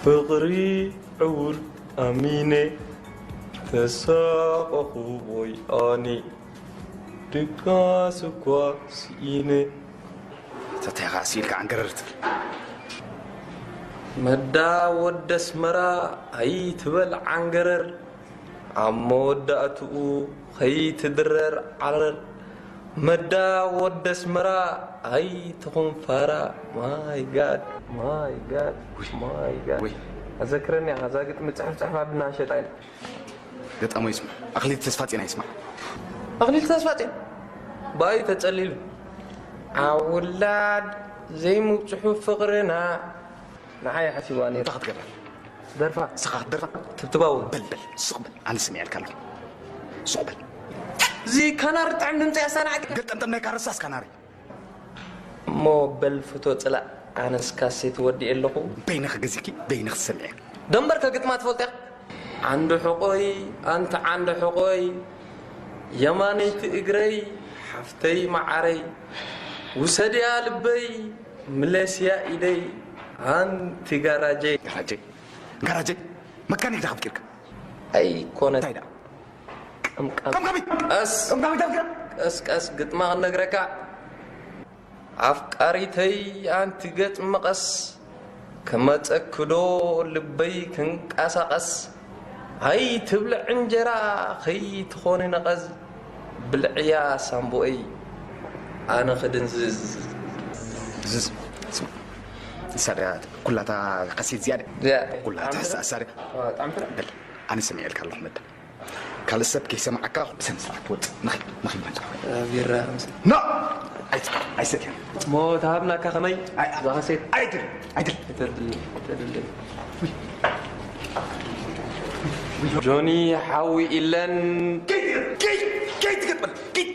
ፍቕሪ ዕውር ኣሚነ ተሳቐኹ ወይ ኣነ ድቃስ እኳ ስኢነ። ተታይኻ ስኢልካ ዓንገረር ትብል። መዳ ወደ ኣስመራ ኣይትበል ዓንገረር፣ ኣብ መወዳእትኡ ኸይትድረር ዓረር። መዳ ወደ ኣስመራ ኣይትኹን ፋራ። My God, my God, my God። ኣዘክረኒ ኢኻ፣ እዛ ግጥሚ ጽሕፍ ጽሕፍ ኣብልና ሸጣ ኢላ። ገጣሞ ይስማዕ፣ ኣኽሊል ተስፋጽዮን ኣይስማዕ። ኣኽሊል ተስፋጽዮን ባይ ተጸሊሉ። ኣብ ውላድ ዘይምብጽሑ ፍቕርና ንዓይ ሓሲባ ነይራ። እንታይ ክትገብር? ደርፋ። ንስኻ ክትደርፋ? ትብትባው። በል፣ በል፣ ስቕ በል። ኣነ ስምዐልካ ኣለኹ። ስቕ በል። እዚ ካናሪ ጥዕም ድምፂ ኣሳናዕካ። ገጠምጠም ናይ ካረሳስ ካናሪ። እሞ በል ፍቶ ፅላእ፣ ኣነስ ካሴት ወዲኤ ኣለኹ። በይንኺ ገዚእኪ፣ በይንኺ ትሰምዕያ። ደንበርከ ግጥማ ትፈልጥያ? ዓንዲ ሕቆይ፣ ኣንቲ ዓንዲ ሕቆይ፣ የማነይቲ እግረይ፣ ሓፍተይ መዓረይ፣ ውሰድያ ልበይ፣ ምለስያ ኢደይ፣ ኣንቲ ጋራጀይ። ጋራጀይ፣ ጋራጀይ፣ መካኒክ ዳኸፍኪርካ? ኣይኮነት። እንታይ ደኣ? ቀምቃም። ቀምቃሚት! ቀስ። ቀምቃሚት ኣፍኪራ? ቀስ፣ ቀስ፣ ግጥማ ክነግረካ። ኣፍቃሪተይ ኣንቲ ገጽ መቐስ፣ ክመጸክዶ ልበይ ክንቀሳቐስ፣ ኣይትብልዕ እንጀራ ከይትኾኒ ነቐዝ፣ ብልዕያ ሳምቦኤይ ኣነ ክድንዝዝ። ዝዝ-፣ ስማ፣ ንሳ ድያ ኩላታ ካሴት እዚኣ ድያ? እዚኣ። ኩላታ ጣዕምቲ ዶ? ንሳ ድያ? ጣዕምቲ ዶ? በል፣ ኣነ ሰሚዐልካ ኣለኹ መዳ። ካልእ ሰብ ከይሰምዓካ ብስነ ስርዓት ትወጽእ። ንኺድ፣ ንኺድ መጻ። ቢራ ምስ ኖ! ኣይት-፣ ኣይሰትያን። ሞ ተሃብናካ ከመይ? ኣይ-፣ እዛ ካሴት? ኣይድል፣ ኣይድል። ተድል፣ ተድል። ጆኒ ሓዊ ኢለን። ኪድ፣ ኪድ፣ ኪድ ትገጥመል፣ ኪድ።